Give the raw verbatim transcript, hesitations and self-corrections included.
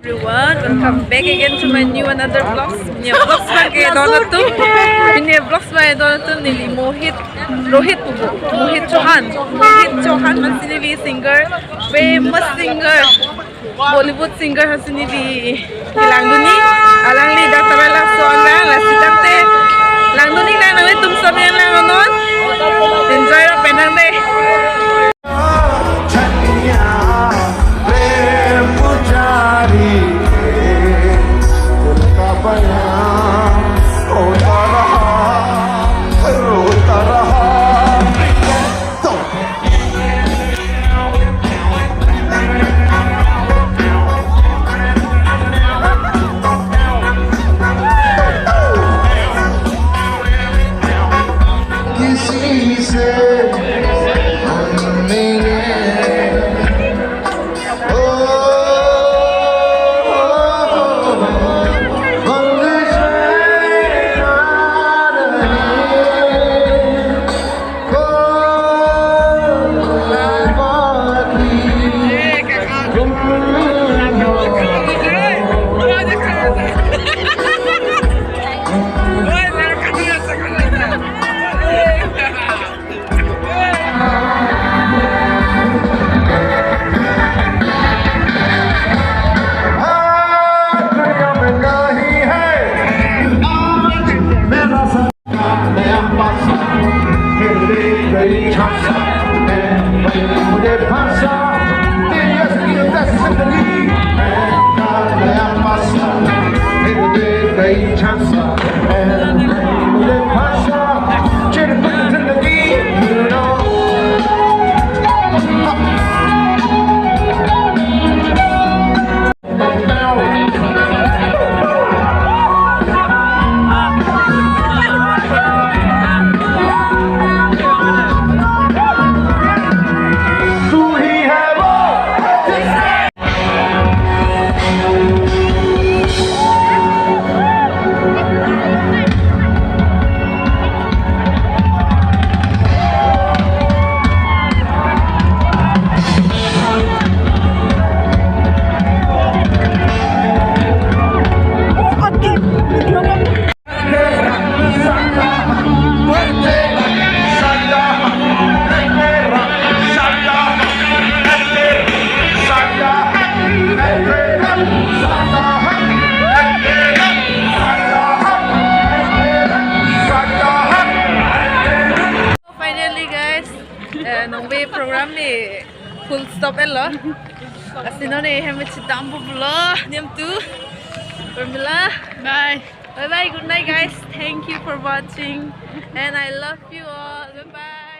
Everyone, welcome back again to my new another vlogs. New vlogs bang ke don atum. Ini vlogs bang don atum neli Mohit, Rohit pupo. Mohit Chauhan. Mohit Chauhan aphansi neli singer, famous singer, Bollywood singer aphansi neli kelang dunji. Alangli dak tabela son bang, lasi tangte lang dunji nang, nanglitum sami lang non. Enjoy ra penang dei. किसी से हम मिले। Finally, guys, eh, nonbe program ni full stop etlo. Lasi non ne hem chedampo pulo, niam tu. Pramila. Bye. Bye bye, good night, guys. Thank you for watching, and I love you all. Bye bye.